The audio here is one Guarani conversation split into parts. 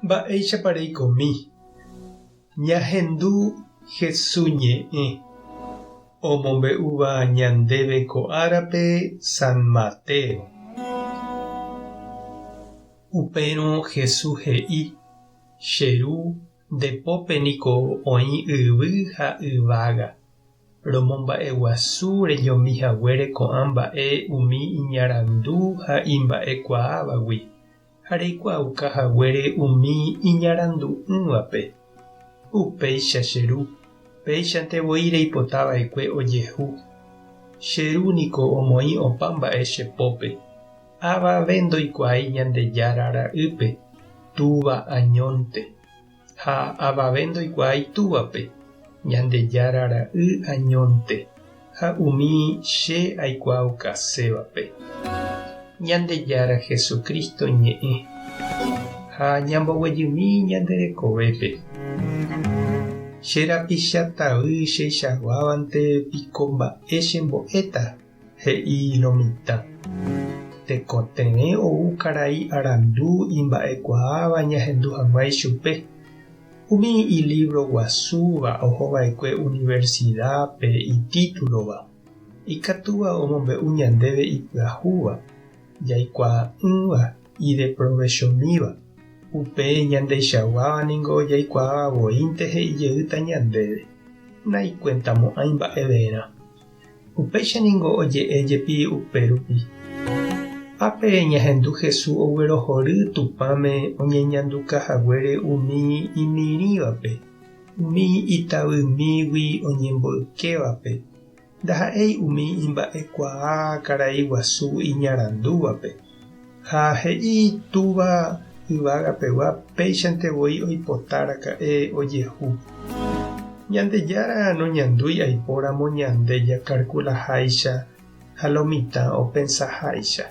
Mba'éichapa reikomi? Ñahendu Hesu ñe'ẽ omombe'úva ñandéve ko árape San Mateo. Upérõ Hesu he'i, Che Ru, nde pópe niko oĩ yvy ha yvága. Romomba'eguasu reñomi haguére ko'ã mba'e umi iñarandu ha imba'ekuaávagui. ha reikuaauka haguére umi iñarandu'ỹvape. Upéicha che ru, péichante voi reipota va'ekue ojehu. Che ru niko omoĩ opa mba'e che pópe. Avave ndoikuaái Ñandejára Ra'ýpe, Túva añónte. Ha avave ndoikuaái Túvape, Ñandejára Ra'y añónte, ha umi che aikuaaukasévape. Ñandejára Jesucristo ñe'ẽ, ha ñamboguejymi ñande rekovépe. Che rapicha tavy cheichaguávante piko mba'e chembo'éta? He'i lo mitã. Tekotevẽ ou karai arandu imba'ekuaáva ñahendu hag̃ua ichupe. Umi ilívro guasúva ohova'ekue universidápe itítulova, ikatúva omombe'u ñandéve ipyahúva, jaikuaa'ỹva, ideprovechomíva. Upe ñandeichaguáva ningo jaikuaáva voínte he'i jeýta ñandéve, naikuentamo'ãi mba'everã. Upéicha ningo oje'e jepi upérupi. Ápe ñahendu Jesús oguerohory Tupãme oñeñanduka haguére umi imirĩvape, umi itavymígui oñemboykévape, ndaha'éi umi imba'ekuaa karai guasu iñarandúvape. Ha he'i Túva yvágapegua péichante voi oipota raka'e ojehu. Ñandejára noñandúi aipóramo ñande jakarkulaháicha ha lo mitã opensaháicha.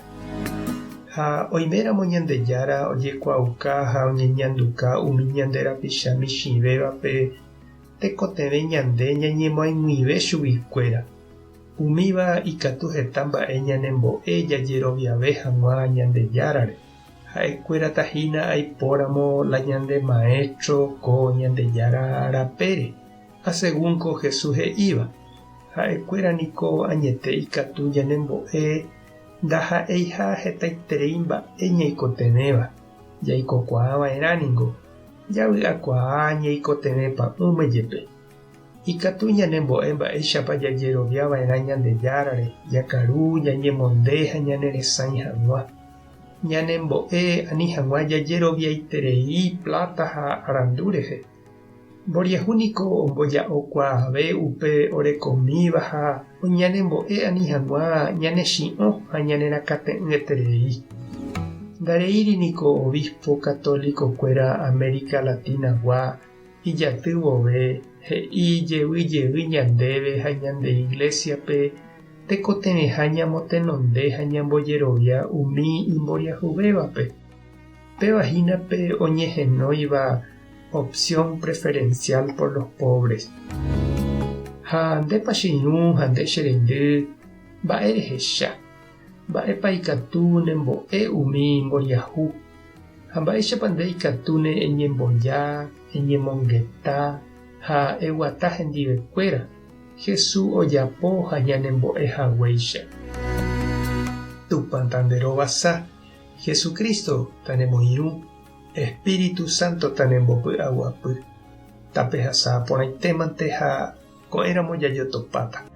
Ha oiméramo Ñandejára ojekuaauka ha oñeñanduka umi ñande rapicha michĩvévape tekotevẽ ñande ñañemoag̃uive chuguikuéra. Umíva ikatu heta mba'e ñanembo'e jajeroviave hag̃ua Ñandejárare. Ha'ekuérata hína aipóramo la ñande maéstro ko Ñandejára rapére, asegún ko Jesús he'íva. Ha'ekuéra niko añete ikatu ñanembo'e ndaha'eiha hetaiterei mba'e ñaikotevẽva, jaikokuaa va'erã ningo, javy'akuaa ñaikotevẽ pa'ũme jepe. Ikatu ñanembo'e mba'éichapa jajerovia va'erã Ñandejárare, jakaru, ñañemonde ha ñaneresãi hag̃ua. Ñanembo'e ani hag̃ua jajeroviaiterei pláta ha arandu rehe. Mboriahu niko omboja'okuaave upe orekomíva ha ñanembo'e ani hag̃ua ñanechi'õ ha ñanerakate'ỹeterei. Ndareíri niko obispo católico-kuéra América Latina-gua Ijaty vove, he'i jey jey ñandéve ha ñande Iglésiape tekotevẽha ñamotenonde ha ñambojerovia umi imboriahuvévape. Péva hína pe oñehenóiva opción preferencial por los pobres. Ha ndépa che irũ ha nde che reindy, mba'e rehecha? Mba'épa ikatu nembo'e umi mboriahu? Ha mba'éichapa nde ikatúne eñemboja, eñemongeta ha eguata hendivekuéra, Jesús ojapo ha ñanembo'e haguéicha? Tupã tanderovasa, Jesucristo tanemoirũ, Espíritu Santo tanembopy'aguapy. Tapehasa porãitémante ha ko'ẽramo jajotopáta.